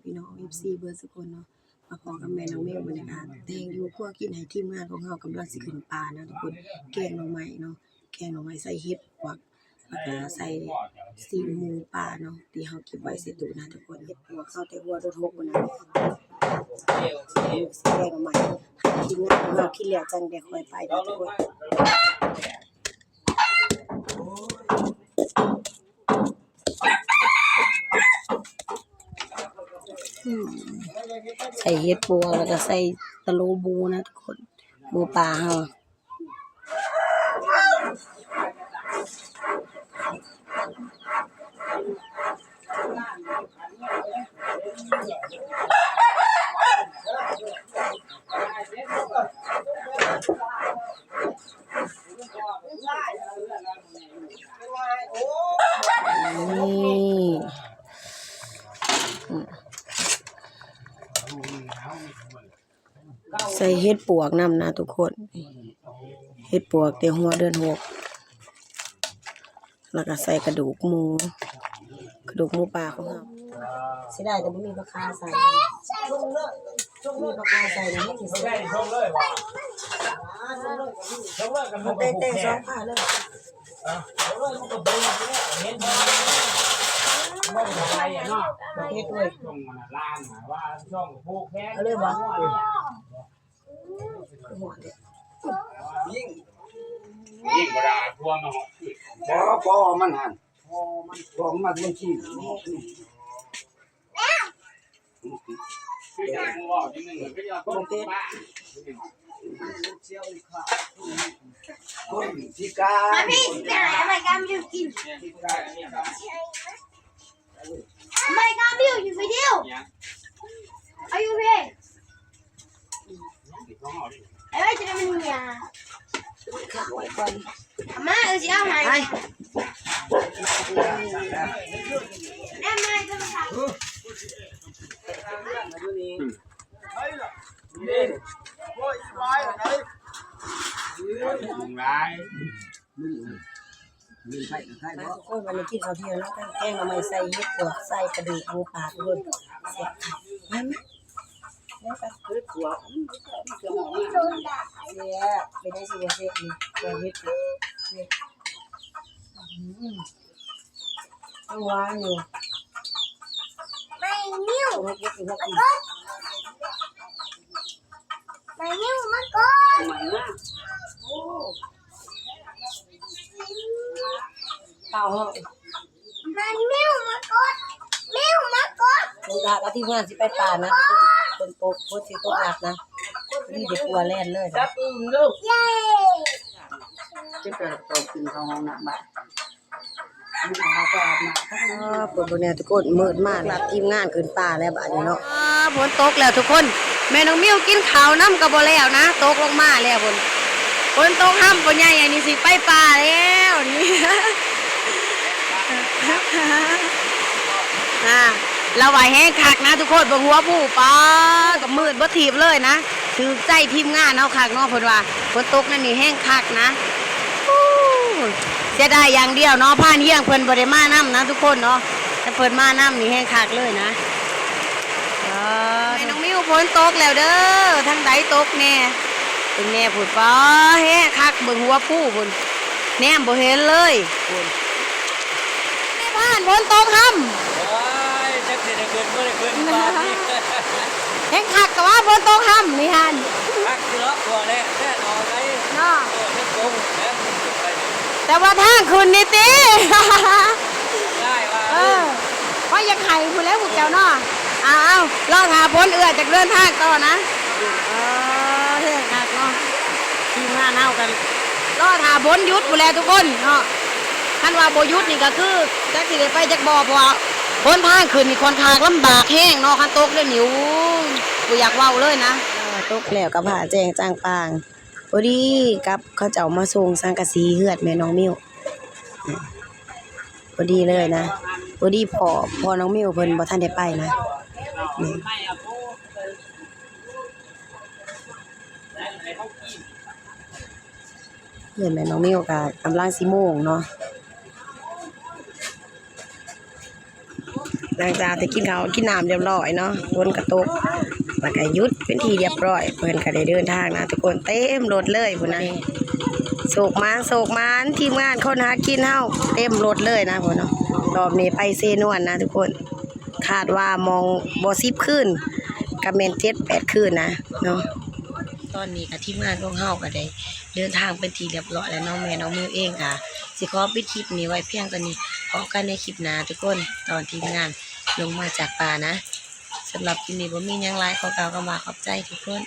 ພີ່ນ້ອງ ເອັຟຊີ ເບິດສຸຄົນເນາະ ມາພໍ້ກັບແມ່ນ້ອງມິວ ບັນຍາກາດແຕ່ງຢູ່ຄົວກິນ ໃຫ້ທີມງານຂອງເຮົາກຳລັງຊິຂຶ້ນປ່ານະທຸກຄົນ ແກງໜໍ່ໄມ້ເນາະ ແກງໜໍ່ໄມ້ໃສ່ເຫັດປວກ ແລ້ວກະໃສ່ຊີ້ນໝູປ່າເນາະ ທີ່ເຮົາເກັບໄວ້ໃສ່ຕູ້ນະທຸກຄົນ ເຫັດປວກເຮົາແຕ່ຫົວຈົນຫົກພຸ້ນນະ ແກງໜໍ່ໄມ້ ທີມງານຂອງເຮົາກິນແລ້ວຈັ່ງໄດ້ຄ່ອຍໄປເດີທຸກຄົນ. ອືມ ໃສ່ເຫັດປົວ ແລ້ວກໍໃສ່ຕະໂຫຼໝູນະທຸກຄົນ ໝູປ່າເຮົາ. ນີ້ ໃສ່ເຫັດປວກນຳນະທຸກຄົນ ເຫັດປວກແຕ່ຫົວເດືອນຫົກ ແລ້ວກໍໃສ່ກະດູກໝູ ກະດູກໝູປ່າຂອງເຮົາ ເສຍດາຍແຕ່ບໍ່ມີຜັກຄາໃສ່ ມີຜັກຄາໃສ່ນະ ເອົາແຕ່ງໆ ສອງພາເລີຍ ເຮັດເວີຍ ເອົາເລີຍບໍ່? ຍິງ ຍິງບໍ່ໄດ້ ພວກມາຮອດ ບໍ່ ພໍ່ມັນຫັ້ນ ພໍ່ມັນ ພໍ່ມັນມັນຂີ້ ຄົນພິການ ມາພີ່ ຊິໄປໃຫ້ ເອົາໄມ້ກຳຢູ່ກິນ ເອົາໄມ້ກຳຢູ່ ຢູ່ວິດີໂອ ເອົາຢູ່ພີ້ ເອີ ຈະໄດ້ມັນເຫຍ ເອົາມາ ເອີ ຊິເອົາໃຫ້ ໄປ ແນມໃໝ່ໂທລະສັບ ຫຼາຍ ໄປທຸກຄົນ ວັນນີ້ກິນເຂົ້າທ່ຽງນຳກັນ ແກງໜໍ່ໄມ້ໃສ່ເຫັດປວກ ໃສ່ກະດູກໝູປ່າທຸກຄົນ ແຊບຄັກ ມາ ມາ ມາກັນ ເຫັດປວກ ແຊບ ເປັນຈັ່ງຊີ້ບໍ່ແຊບນີ້ ແກງເຫັດ ແຊບ ອືມ ຍັງຫວານຢູ່ ໄມ້ນິ້ວ ເຮັດ ເຮັດ ເຮັດ ໄມ້ນິ້ວມາກ່ອນ ໂອ້ ເອົາເນາະ ແມ່ນ ມິວມາກົດ ມິວມາກົດ ເວລາທີ່ງານຊິໄປປ່ານະ ຝົນຕົກ ຝົນຊິຕົກໜັກນະ ນີ້ໄດ້ຕົວແລ່ນເລີຍນະ ເຢ້ ເກັບກະເປົາກິນເຂົ້າຫ້ອງນ້ຳບາດ ເອີ ເບິ່ງແດ່ທຸກຄົນ ມືດມາ ຮັບທີມງານຂຶ້ນປ່າແລ້ວບາດນີ້ເນາະ ເອີ ຝົນຕົກແລ້ວທຸກຄົນ ແມ່ນ້ອງມິວກິນເຂົ້ານຳກໍບໍ່ແລ້ວນະ ຕົກລົງມາແລ້ວພຸ້ນ ຝົນຕົກຫ້ຳບໍ່ໃຫຍ່ ອັນນີ້ຊິໄປປ່າແລ້ວນີ້ ອ່າ ລາວວ່າແຮງຄັກນະທຸກຄົນ ເບິ່ງຫົວພູ ປາ ກໍມືດເບິດທີບເລີຍນະ ຖືກໃຈທີມງານເຮົາຄັກເນາະ ເພິ່ນວ່າຝົນຕົກນັ້ນນີ້ແຮງຄັກນະ ໂອ້ ເສຍດາຍຢ່າງດຽວເນາະ ພານຮຽງເພິ່ນບໍ່ໄດ້ມານຳນະທຸກຄົນເນາະ ຖ້າເພິ່ນມານຳນີ້ແຮງຄັກເລີຍນະ ເອີ ແມ່ນ້ອງມິວ ຝົນຕົກແລ້ວເດີ ທາງໃດຕົກແດ່ ເບິ່ງແດ່ພຸ້ນ ປາ ແຮງຄັກ ເບິ່ງຫົວພູພຸ້ນ ແນມບໍ່ເຫັນເລີຍພຸ້ນ ແມ່ພານ ຝົນຕົກຫ້ຳ ໂອ້ຍ ຈັກຊິໄດ້ຂຶ້ນບໍ່ໄດ້ຂຶ້ນ ບາດນີ້ ແຮງຄັກກະວ່າຝົນຕົກຫ້ຳນີ້ຫັ້ນ ຄັກຢູ່ເນາະ ຕົວແລກແທ້ເນາະ ໄດ້ເນາະ ເອີ ເຮັດໂກງແລ້ວ ແຕ່ວ່າທາງຂຶ້ນນີ້ຕິ ງ່າຍວ່າ ເອີ ໂອ້ຍ ຢາກໄຫ້ພຸ້ນແຫຼະພວກເຈົ້າເນາະ ເອົາໆ ລໍຖ້າຝົນເອື້ອຈະເດີນທາງຕໍ່ນະ ເອີ ແຮງຄັກເນາະ ທີມງານເຮົາກັນ ລໍຖ້າຝົນຢຸດພຸ້ນແຫຼະທຸກຄົນເນາະ ຄັນວ່າບໍ່ຢຸດນີ້ກໍຄືຈັກຊິໄດ້ໄປຈັກບໍ່ ເພາະວ່າຫົນທາງຂຶ້ນນີ້ຂ້ອນຂ້າງລຳບາກແຮງເນາະ ຄັນຕົກເດ້ນີ້ ໂອ້ຍ ບໍ່ຢາກເວົ້າເລີຍນະ ເອີ ຕົກແລ້ວກໍຟ້າແຈ້ງຈາງປາງ ພໍດີກັບເຂົາເຈົ້າມາສົ່ງສັງກະສີເຮືອນແມ່ນ້ອງມິວ ພໍດີເລີຍນະ ພໍດີພໍ່ ພໍ່ນ້ອງມິວເພິ່ນບໍ່ທັນໄດ້ໄປນະ ນີ້ ເຮືອນແມ່ນ້ອງມິວກໍກຳລັງຊິໂມງເນາະ. ຫຼັງຈາກທີ່ກິນເຂົ້າກິນນ້ຳຮຽບຮ້ອຍເນາະ ຝົນກໍຕົກ ແລ້ວກໍຢຸດເປັນທີ່ຮຽບຮ້ອຍ ເພິ່ນກໍໄດ້ເດີນທາງນະທຸກຄົນ ເຕັມລົດເລີຍພຸ້ນນະ. ໂຊກໝານ ໂຊກໝານ ທີມງານຄົນຫາກິນເຮົາເຕັມລົດເລີຍນະພຸ້ນເນາະ. ລອບນີ້ໄປເຊນວນນະທຸກຄົນ ຄາດວ່າໝ່ອງບໍ່ສິບຄືນ ກໍແມ່ນເຈັດແປດຄືນນະເນາະ. ຕອນນີ້ກໍທີມງານຂອງເຮົາກໍໄດ້ເດີນທາງເປັນທີ່ຮຽບຮ້ອຍແລ້ວເນາະ. ແມ່ນ້ອງມິວເອງກໍຊິຂໍປິດຄລິບນີ້ໄວ້ພຽງເທົ່ານີ້ ພົບກັນໃນຄລິບໜ້າທຸກຄົນ ຕອນທີມງານລົງມາຈາກປ່ານະ. ສຳລັບຄລິບນີ້ບໍ່ມີຫຍັງຫຼາຍ ຂໍກ່າວຄຳວ່າຂອບໃຈທຸກຄົນ.